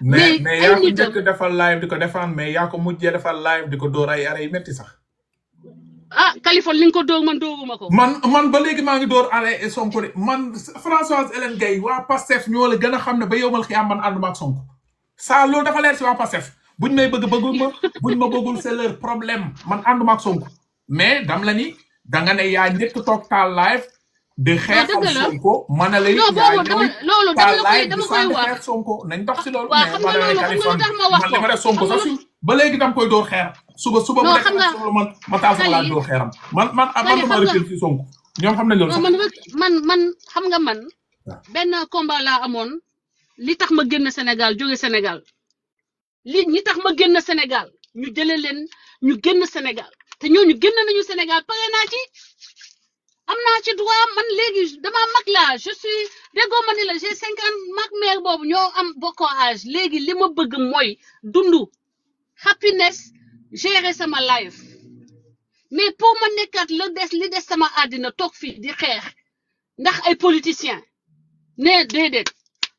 mais ay yaa ko nitam njëkk defal live di ko defaan mais yaa ko mujjee defal live di ko dóor ay arrêt yu métti sax. Kaliphone li nga ko dóor man dóoruma ko. man ba léegi maa ngi dóor arrêt Sonko de man Françoise Hélène Gaye waa Pastef ñoo la gën a xam ne ba yowmal xiyaam man ànduma ak Sonko. ça loolu dafa leer si waa Pastef buñ may bëggul ma buñ ma bëggul c'est leur problème man ànduma ak Sonko mais dam la ni danga ne yaa njëkk toog taal live di xeexal Sonko man a lay yaa ñëw taal live di sànni xeex Sonko nañ dox si loolu mais man a Kaliphone man li ma def Sonko sax si ba léegi dam koy dóor xeer suba bu nekk nag soxla ma taal sama laa dóor xeeram man dama recul si Sonko ñoom xam nañ loolu sax man xam nga man benn combat laa amoon li tax ma génn Sénégal jóge Sénégal ñi tax ma génn Sénégal ñu jëlee leen ñu génn Sénégal te ñooñu génn nañu Sénégal pare naa ci am naa ci droit man léegi dama mag laa je suis déggoo ma ni la j'ai 50 mag mère boobu ñoo am bokkoo âge léegi li ma bëgg mooy dundu happiness gérer sama life mais pour ma nekkaat li des sama àddina toog fii di xeex ndax ay politiciens ne déedéet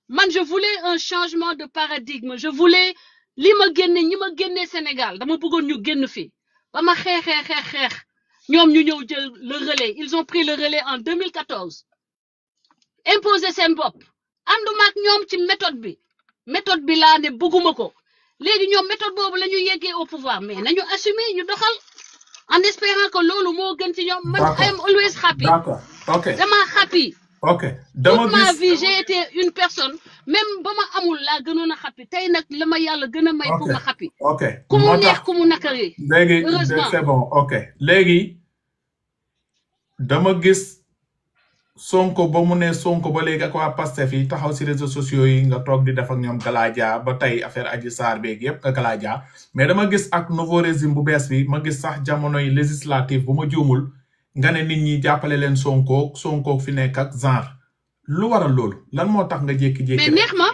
man je voulais un changement de paradigme je voulais li ma génne ñi ma génnee Sénégal dama bëggoon ñu génn fii ba ma xeex ñoom ñu ñëw jël le relais ils ont pris le relais en 2014 imposer seen bopp ànduma ak ñoom ci méthode bi laa ne bëgguma ko léegi ñoom méthode boobu la ñu yeggee au pouvoir mais nañu assumer ñu doxal en espérant que loolu moo gën ci ñoom. man I am always happy. d'accord ok dama happy. ok toute ma vie j'ai été une personne même ba ma amul laa gënoon a happy tey nag la ma yàlla gën a may pour ma happy. ok ku mu neex ku mu nakari. léegi c'est bon ok léegi dama gis Sonko ba mu ne Sonko ba léegi ak waa Pastef yi taxaw si réseaux sociaux yi nga toog di def ak ñoom galaaja ba tey affaire Adji Sarr beeg yëpp nga galaaja mais dama gis ak nouveau régime bu bees bi ma gis sax jamonoy législative bu ma juumul nga ne nit ñi jàppale leen Sonko fi nekk ak genre lu waral loolu lan moo tax nga jékki-jékki. mais neex ma.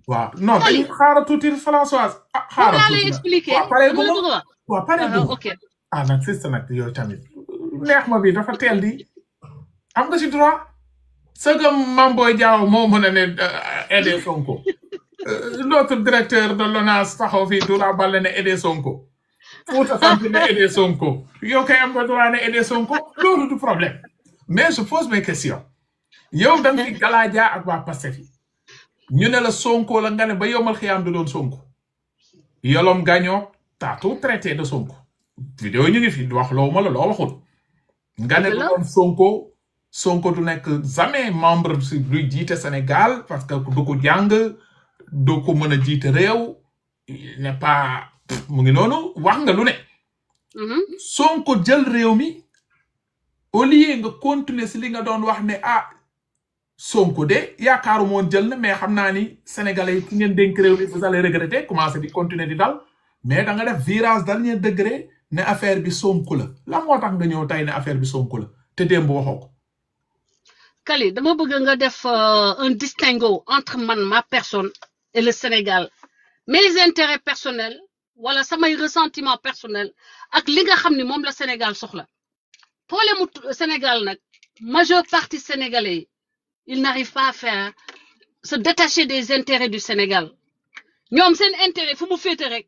waaw non dañuy xaaral tuuti Françoise. xaaral tuuti waaw pare bu ok nag sista nag yow tamit neex ma bi dafa teel di am nga si droit. sëgam Mame Boye Diao moo mën a ne aider Sonko notre directeur de l'ONAS taxaw fii Doura Baldé ne aider Sonko Fouta Tampi ne aider Sonko yow kay am nga droit ne aider Sonko loolu du problème mais je pose mes questions yow da nga fi galaaja ak waa Pastef yi ñu ne la Sonko la nga ne ba yowmal xiyaam du doon Sonko yolom gañoo t'as tout traité de Sonko vidéo ñu ngi fi wax loo ma la loo waxul nga ne du doon Sonko du nekk jamais membre si luy jiite Sénégal parce que du ko jàng du ko mën a jiite réew n'est pas mu ngi noonu wax nga lu ne Sonko jël réew mi au lieu nga continuer si li nga doon wax ne Sonko de yaakaaru moon jël na mais xam naa ni sénégalais yi ki ngeen dénk réew mi vous allez regretter commencer di continuer di dal mais da nga def virage dernier degré ne affaire bi Sonko la moo tax nga ñëw tey ne affaire bi Sonko la te démb waxoo ko. Kali dama bëgg nga def un distinguo entre man ma personne et le Sénégal mes intérêts personnels wala samay ressentiment personnel ak li nga xam ni moom la Sénégal soxla problème mu Sénégal nag majeure partie sénégalais ils n'arrivent pas à faire se détacher des intérêts du Sénégal ñoom seen intérêt fu mu féete rek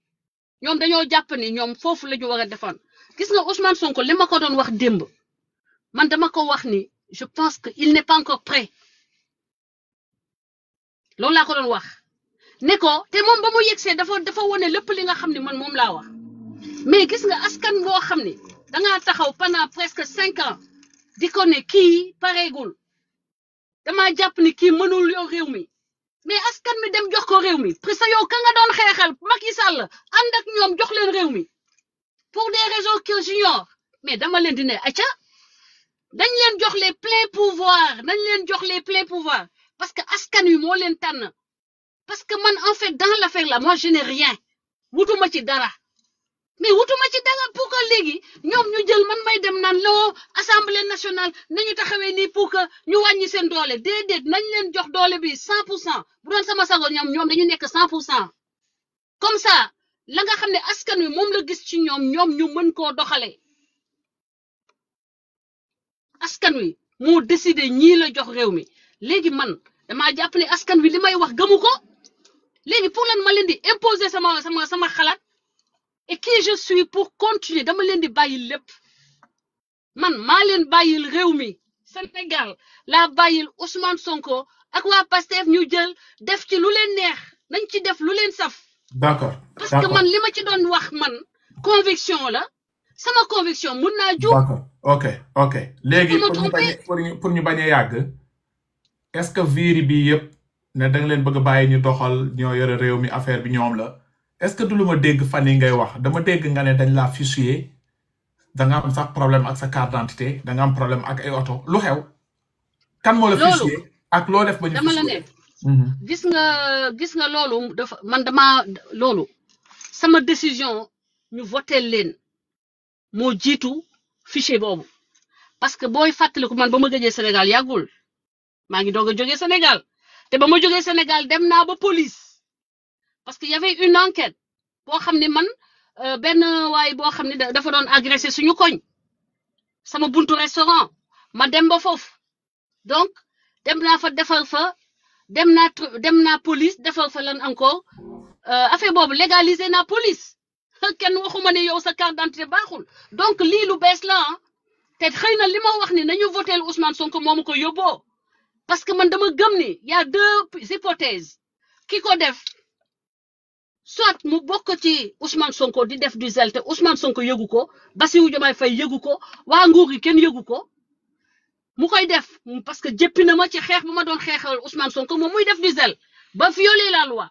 ñoom dañoo jàpp ni ñoom foofu la ñu war a défendre gis nga Ousmane Sonko li ma ko doon wax démb man dama ko wax ni je pense que il n'est pas encore prêt loolu laa ko doon wax ne ko te moom ba mu yegsee dafa wone lépp li nga xam ne man moom laa wax mais gis nga askan boo xam ne dangaa taxaw pendant presque 5 ans di ko ne kii pareegul damaa jàpp ni kii mënul yow réew mi mais askan mi dem jox ko réew mi presque yow ka nga doon xeexal Macky Sall ànd ak ñoom jox leen réew mi pour des raisons que j'ignore mais dama leen di ne acca dañ leen jox les pleins pouvoirs dañ leen jox les pleins pouvoirs parce que askan wi moo leen tànn parce que man en fait dans l'affaire là moi je n'ai rien wutuma ci dara mais wutuma ci dara pour que léegi ñoom ñu jël man may dem naan loo assemblée nationale nañu taxawee nii pour que ñu wàññi seen doole déedéet nañ leen jox doole bi 100% bu doon sama sago ñoom dañu nekk 100% comme ça la nga xam ne askan wi moom la gis ci ñoom ñu mën koo doxalee askan wi moo décidé ñii la jox réew mi léegi man damaa jàpp ne askan wi li may wax gëmu ko léegi pour lan ma leen di imposer sama xalaat et qui je suis pour continuer dama leen di bàyyil lépp man maa leen bàyyil réew mi Sénégal laa bàyyil Ousmane Sonko ak waa Pastef ñu jël def ci lu leen neex nañ ci def lu leen saf. d'accord parce que man li ma ci doon wax man conviction la sama conviction mun naa jóg. d'accord ok léegi pour ñu bañ a yàgg est-ce que viiri bi yëpp ne da nga leen bëgg a bàyyi ñu doxal ñoo yore réew mi affaire bi ñoom la est-ce que du lu ma dégg fan yi ngay wax dama dégg nga ne dañ laa fichuer da nga am sax problème ak sa carte d'identité da nga am problème ak ay oto lu xew. kan moo la fichuer ak loo def ba ñu dama la ne gis nga loolu dafa man dama loolu sama décision ñu voté leen moo jiitu fichier boobu parce que booy fàttaliku man ba ma gëjee Sénégal yàggul maa ngi doog a jógee Sénégal te ba ma jógee Sénégal dem naa ba police parce que y avait une enquête boo xam ne man benn waay boo xam ne dafa doon agressé suñu koñ sama buntu restaurant ma dem ba foofu donc dem naa fa defal fa dem naa police defal fa lan encore affaire boobu légalisé naa police kenn waxuma ne yow sa carte d'identité baaxul donc lii lu bees la te xëy na li ma wax ni nañu votel Ousmane Sonko moomu ko yóbboo parce que man dama gëm ni y a deux hypothèses ki ko def soit mu bokk ci Ousmane Sonko di def du zèle te Ousmane Sonko yëgu ko Bassirou Diomaye Faye yëgu ko waa nguur gi kenn yëgu ko mu koy def parce que jëppi na ma ci xeex bu ma doon xeexal Ousmane Sonko moom muy def du zèle ba violer la loi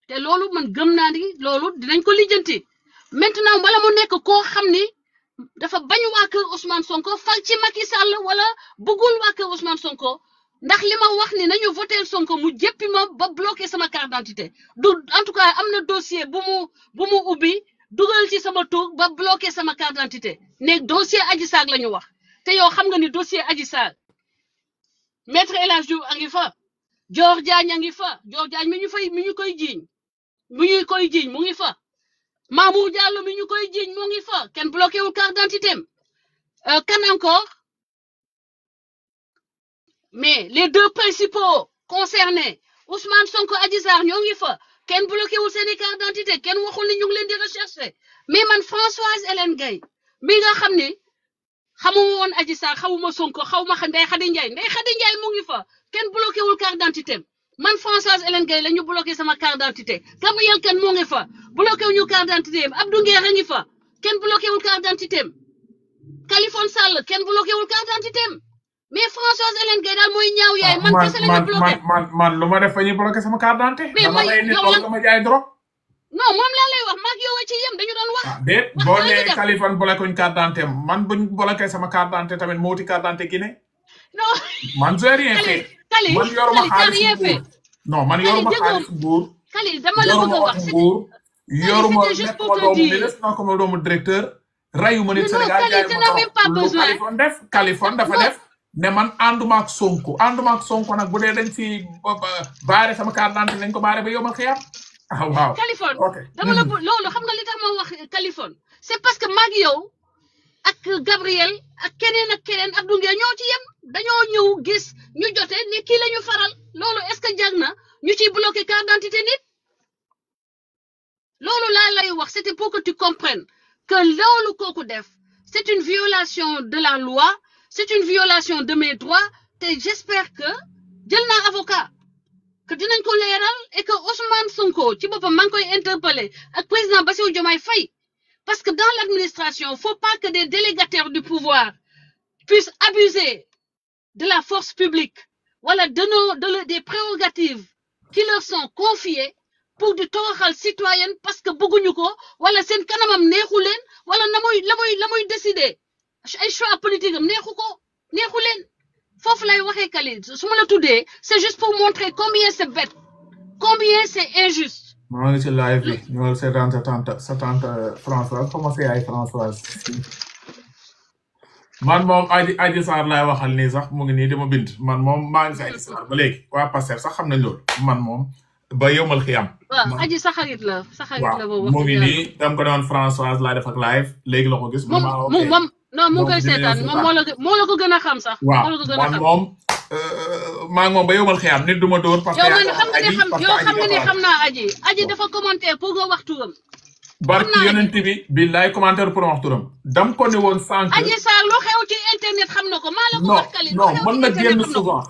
te loolu man gëm naa ni loolu dinañ ko lijjanti maintenant wala mu nekk koo xam ni dafa bañ waa kër Ousmane Sonko fal ci Macky Sall wala bëggul waa kër Ousmane Sonko ndax li ma wax ni nañu voter Sonko mu jëppi ma ba bloqué sama carte d'identité du en tout cas am na dossier bu mu ubbi dugal ci sama tur ba bloqué sama carte d'identité ne dossier Adji Sarr la ñu wax te yow xam nga ni dossier Adji Sarr maître El Hadji Diouf a ngi fa Dior Diagne a ngi fa Dior Diagne mi ñu koy jiiñ mu ngi fa Mamour Diallo mi ñu koy jiiñ mu ngi fa kenn bloqué wul carte d'identité am kan encore mais les deux principaux concernés Ousmane Sonko Adji Sarr ñoo ngi fa kenn bloqué wul seeni carte d'identité kenn waxul ni ñu ngi leen di rechercher mais man Françoise Hélène Gaye mi nga xam ne xamuma woon Adji Sarr xamuma Sonko xawma Ndeye Khady Ndiaye mu ngi fa kenn bloqué wul carte d'identité man Françoise Hélène Gaye la ñu bloqué sama carte d'identité Gabriel Kane mu ngi fa bloqué wuñu carte d'identité Abdou Nguer a ngi fa kenn bloqué wul carte d'identité Khaliphone Sall kenn bloqué wul carte d'identité mais Françoise Hélène Gaye daal mooy ñaaw yaay man kese la ñu bloqué man lu ma def fa ñuy bloqué sama carte d'identité mais dama lay nit loolu dama jaay drogue non moom laa lay wax maag yow ci yem dañu doon wax déet boo nee Khaliphone bloqué wuñ carte d'identité man buñ bloqué sama carte d'identité tamit moo wuti carte d'identité Guinée non man j'ai rien fait man yoruma xaalis nguur non man yoruma xaalis nguur Khalil dama la bëgg a wax nguur yoruma nekk ma doomu ministre non comme doomu directeur rayuma nit Sénégal jaay ma lu Khaliphone def Khaliphone dafa def ne man ànduma ak Sonko nag bu dee dañ fi baare sama carte d'identité nañ ko baare ba yomal xiyam waaw Khaliphone dama la loolu xam nga li tax ma wax Khaliphone c'est parce que maag yow ak Gabriel ak keneen Abdou Nguer ñoo ci yem dañoo ñëw gis ñu jote ne kii la ñu faral loolu est-ce que jag na ñu ciy bloqué carte d'identité nit loolu laa lay wax c'était pour que tu comprennes que loolu kooku def c'est une violation de la loi c'est une violation de mes droits te j'espère que jël naa avocat que dinañ ko leeral et que Ousmane Sonko ci boppam maa ngi koy interpeller ak président Bassirou Diomaye Faye parce que dans l'administration faut pas que des délégataires du pouvoir puissent abuser de la force publique wala des prérogatives qui leur sont confiées pour di toroxal citoyenne parce que bëgguñu ko wala seen kanamam neexu leen wala la muy décider ay choix politique am neexu leen foofu lay waxee Khalil su ma la tuddee c'est juste pour montrer combien c'est bête combien c'est injuste. maa ngi ci live bi ñoo seetaan sa tante Françoise comment c'est ay Françoise man moom Adji Sarr laay waxal nii sax mu ngi nii dama bind man moom maa ngi si Adji Sarr ba léegi waa Pastef sax xam nañ loolu man moom ba yomal xiyam. waaw Adji sa xarit la boobu. mu ngi nii dama ko doon Françoise laay def ak live léegi la ko gis. moom non mu ngi koy donc dina ñëw seetaan moom moo la ko gën a xam sax. waaw moo la ko gën a man xam. moom maa ngi moom ba yowal xiyam nit du ma dóor parce que yow man xam nga ne xam naa aji dafa commenté pour nga wax turam. barki yonent bi billaay commentaire pour wax turam dam ko ne woon sànq Adji Sarr lu xew ci internet xam na ko maa la ko wax kali non mën na génn souvent